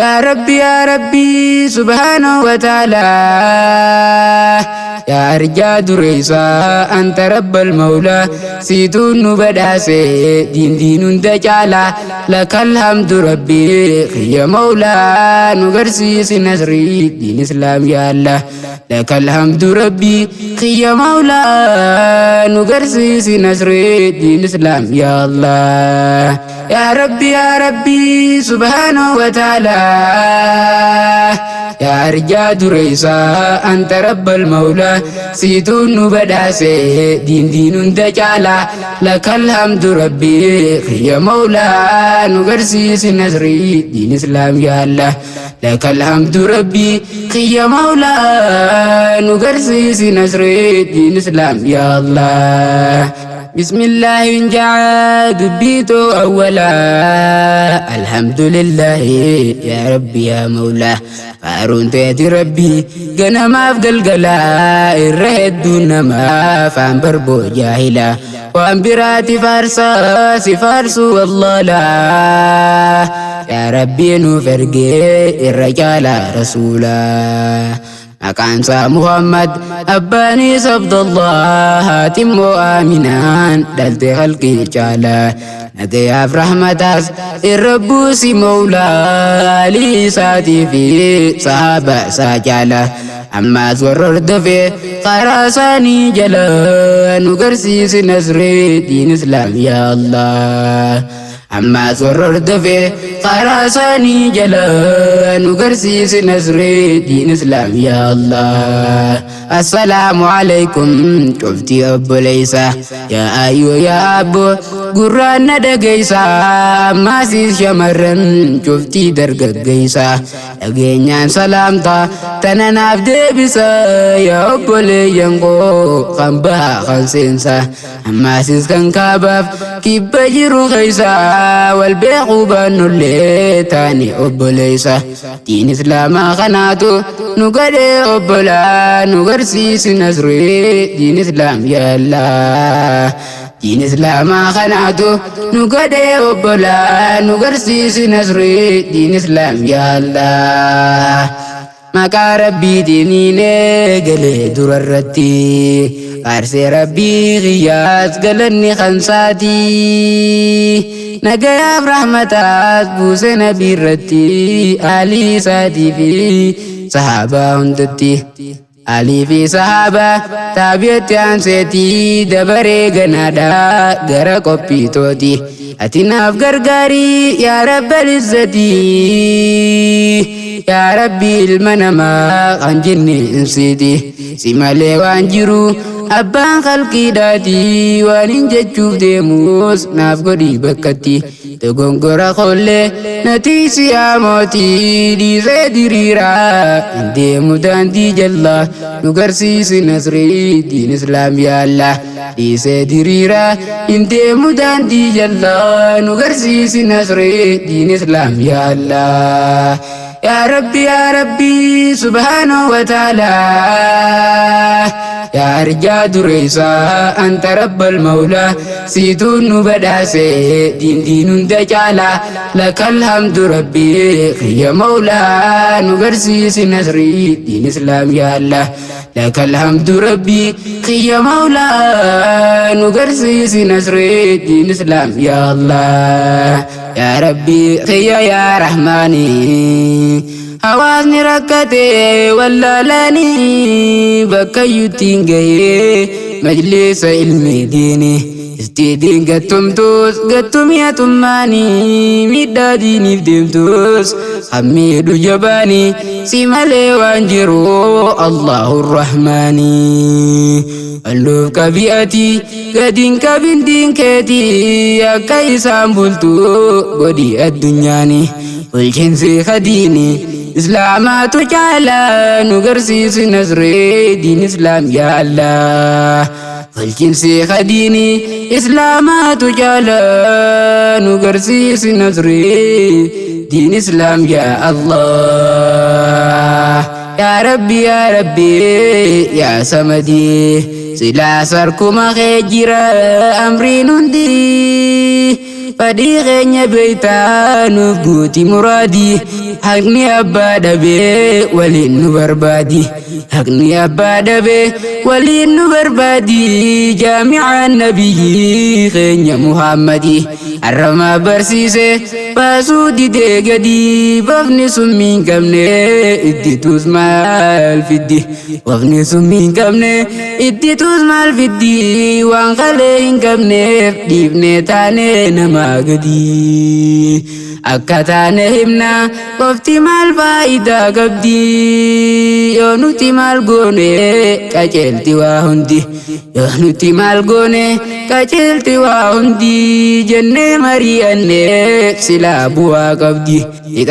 Yaa Rabbi yaa Rabbi subhaanahu wa ta'aalaa yaa arjaa dureessaa anta rabbal mawlaa siituun nu badhaase diin diin hunda caalaa lakal hamdu rabbi kiyya mawlaa nu garsiisi nasrii diin islaam yaa Allah lakal hamdu rabbi kiyya mawlaa nu garsiisi nasrii diin islaam yaa Allah yaa Rabbi yaa Rabbi subhaanahu wa ta'aalaa yaa arjaa dureessaa anta rabbal mawlaa siituun nu badhaase diin diin hunda caalaa lakal hamdu rabbi kiyya mawlaa nu garsiisi nasrii diin islaam yaa Allah lakal hamdu rabbi kiyya mawlaa nu garsiisi nasrii diin islaam yaa Allah. بسم الله جعل دبيت أولا الحمد لله يا ربي يا مولا فارون تيتي ربي قنا ما في قلقلا الرهد دون ما فان بربو جاهلا وان براتي فارسا سفارسو والله لا يا ربي نفرقي الرجال رسولا. Maqaan isaa Muhammad abbaanis Abdullah haatimmoo Aminaan dhalte halqii caalaa nagayaaf rahmataas irra buusi mawlaa alii isaatii fi sahaaba isaa jaala ammaas warra hordofee karaa isaanii jala nu garsiisi nasrii diin islaam yaa Allah. Ammaas warra hordofee karaa isaanii jala nu garsiisi nasrii diin islaam yaa Allah. Assalaamu alaikum cuftii obboleessa yaa ayyoo yaa abbo gurraan na dhageessa ammaasiis shamarran cuftii dargaggeessa dhageenyaan salaamta tana naaf deebisa yaa obboleeyyan koo kan bahaa kan seensa ammaasis kan kaabaaf kibba jiru keessa wal beekuu baannullee taane obboleessa diin islaamaa kanaatu nu gadhee obbolaa nu garsiisi nasrii diin islaam yaa Allah. Diin islaamaa kanaatu nu gadhee obbolaa nu garsiisi nasrii diin islaam yaa Allah. Maqaa rabbiitiin eegalee durarratti faarsee rabbii kiyyaas galanni kansaatii nagayaaf rahmataas buuse nabii irratti aalii isaatii fi sahaabaa hundatti. Alii fi sahaabaa taabi'atti aanseetii dabaree ganaadhaa gara qophiitooti. Ati naaf gargaarii yaa rabbal izzatii yaa rabbi ilma namaa kan jinni insiiti. Si malee waan jiru abbaan khalqiidhaati waan hin jechuuf deemus naaf godhii bakkatti. Dogongora kollee nati si yaa mootii dhiisee diriiraa hin deemu daandii jallaa nu garsiisi nasrii diin islaam yaa Allah. Dhiisee diriiraa hin deemu daandii jallaa nu garsiisi nasrii diin islaam yaa Allah. Yaa Rabbi yaa Rabbi subhaanahu wa ta'aalaa yaa arjaa dureessaa anta rabbal mawlaa siituun nu badhaase diin diin hunda caalaa lakal hamdu rabbi kiyya mawlaa nu garsiisi nasrii diin islaam yaa Allah. Lakal hamdu rabbi kiyya mawlaa nu garsiisi nasrii diin islaam yaa Allah. Yaa Rabbi kiyya yaa Rahmaani hawaasni rakkatee wallaalanii bakka iyyuutti gahee majlisa ilmi diini istiidiin gattumtuus gattumiyaatummaanii miidhaa diiniif deemtus hammiidhu jabaanii si malee waan jiru Allahu Rahmaanii. Walluuf qabi'ati gadiin qabin diin keetii akka isaan bultu godhi addunyaani bulchiinsi kadiini islaamaatu caalaa nu garsiisi nasree diin islaam yaa Allah. Bulchiinsi kadiini islaamaatu caalaa nu garsiisi nasree diin islaam yaa Allah. Yaa Rabbi yaa Rabbi yaa Samadii silaa sarkuma kee jira amriin hundi. Fadhii keenya beeytaa nuuf guuti muraadii. Haqni abbaa dhabee waliin nu barbaadi. Haqni abbaa dhabee waliin nu barbaadi. Jaamicaan nabiyyi keenya Muhammadi. Arramaa barsiise baasuu didee gadi. Bafni summii hin qabne ittituus maal fiddi? Bafni summii hin qabne ittituus maal fiddi? Waan kalee hin qabneef dhiifnee taanee namaa gadi. Akka taane himna qofti maal faayidaa qabdi? Yoo nuti maal goone qajeelti waa hundi. Yoo nuti maal goone qajeelti waa hundi jennee mari'annee silaa bu'aa qabdi.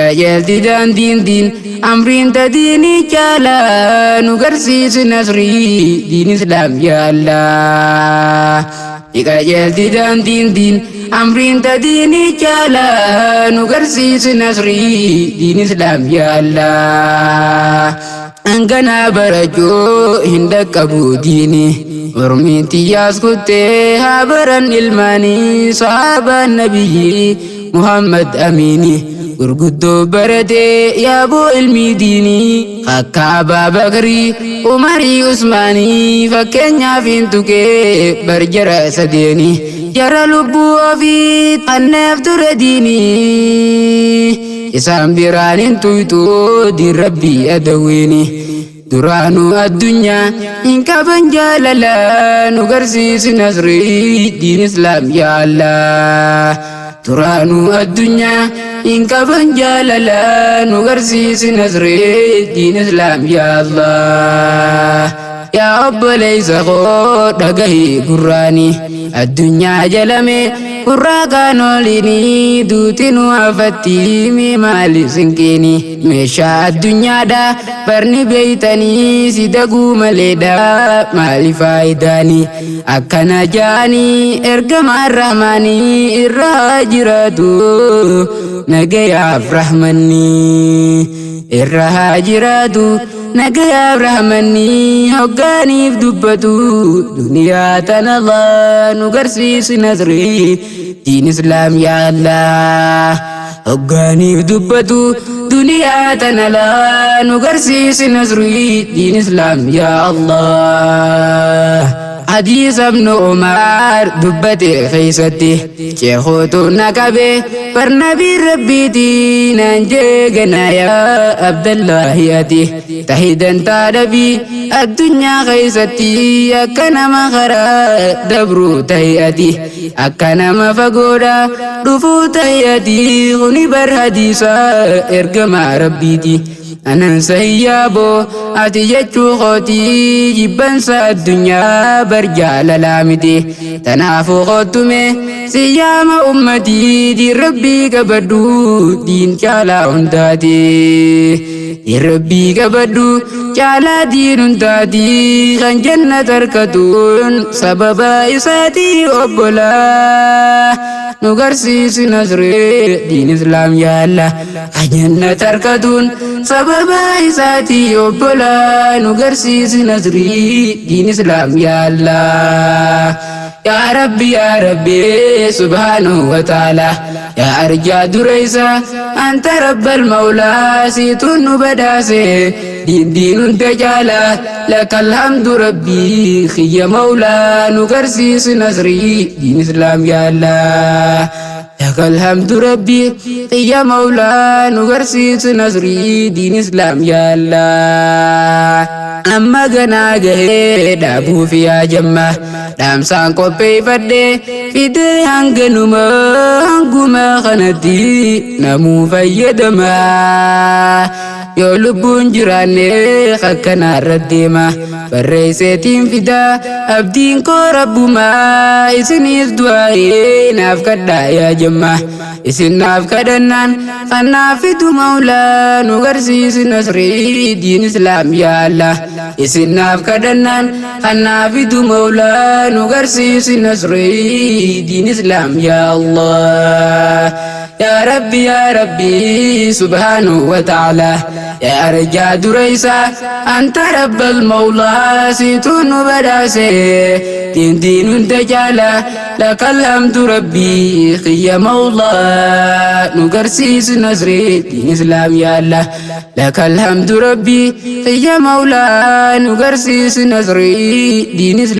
Qajeelti daandiin diin amriin tadiinii caalaa nu garsiisi nasrii diin islaam yaa Allah. Qajeelti daandiin diin amriin tadiinii caalaa nu garsiisi nasrii diin islaam yaa Allah. Hanganaa barachuu hin dhaqqabu diini. Mormiin tiyyaas kuttee haa baran ilmaanii sahaabaan nabiyyi Muhammad Amiini. Gurguddoo baratee yaaboo ilmii diinii akka Abaa Bakrii Umarii Usmaanii fakkeenyaaf hin tuqee bar jara sadeeni jara lubbuu ofii xanneef ture diinii isaan biraan hin tuytu diin rabbii adawiini. Duraanuu addunyaa hin qaban jaalala nu garsiisi nasrii diin islaam yaa Allah. Duraanuu addunyaa hin qaban jaalala nu garsiisi nasrii diin islaam yaa Allah. Yaa obboleessa koo dhagahi gurraani addunyaa jalame gurraa kaan oliini duuti nu hafatti mee maali sinqiini meeshaa addunyaadha barni beeytanii si daguu maleedha maali faayidaani akkana jaanii ergamaan rahmaanii irraa jiraatu nagayaaf rahmanni irra haa jiraatu nagayaaf rahmanni hoggaaniif dubbatu duniyaa tana Allah nu garsiisi nasrii diin islaam yaa Allah. Hoggaaniif dubbatu duniyaa tana Allah nu garsiisi nasrii diin islaam yaa Allah. Hadiisa ibnu Umar dubbate keeysatti ceekootu na qabe barnabii rabbiitii naan jee ganaa yaa Abdallahi ati tahi dantaa dhabii addunyaa keeysatti akka nama karaa dabruu tahi ati akka nama fagoodha dhufuu tahi ati kuni bar hadiisa ergamaa rabbiiti. Anan sayyaaboo ati jechuu kootii jibbansa addunyaa bar jaalalaa miti. Tanaafuu kottume siyyaama ummatii diin rabbii qabadhu diin caalaa hundaati. Diin rabbii qabadhu caalaa diin hundaati kan jannat harkatuun sababa isaatii obbolaa. Nu garsiisi nasrii diin islaam yaa Allah. Kan jannat harkatuun sababa isaatii obbolaa nu garsiisi nasrii diin islaam yaa Allah. Yaa Rabbi yaa Rabbi subhaanahu wa ta'ala yaa arjaa dureysa anta rabbal mawlaa siituun nu badhaase diin diin hunda caala lakal hamdu rabbii kiyya mawlaa nu garsiisi nasrii diin islaam yaa Allah. Lakal hamdu rabbii kiyya mawlaa nu garsiisi nasrii diin islaam yaa Allah. Amma ganaa gahee dhaabuuf yaa jamma dhaamsaan qopheeffadhe fidee hanganuma hanguma kanatti namuu fayyadama. Yoo lubbuun jiraanne akkanaarra deema barreesseetiin fidaa abdiin koo rabbumaa isiniif du'aa'ee naaf kadhaa yaa jamma. Isin naaf kadhannaan kan naaf fidu mawlaa nu garsiisi nasrii diin islaam yaa Allah. Isin naaf kadhannaan kan naaf fidu mawlaa nu garsiisi nasrii diin islaam yaa Allah. Yaa Rabbi, yaa Rabbi, subhaanahu wa ta'ala, yaa arjaa dureysa, anta rabbal mawlaa, siitu nu badhaase diin diin hunda jaala. Lakal hamdu, Rabbii kiyya mawlaa, nu garsiisu nasrii diin islaam ya Allah. Lakal hamdu, Rabbii kiyya mawlaa, nu garsiisu nasrii diin islaam.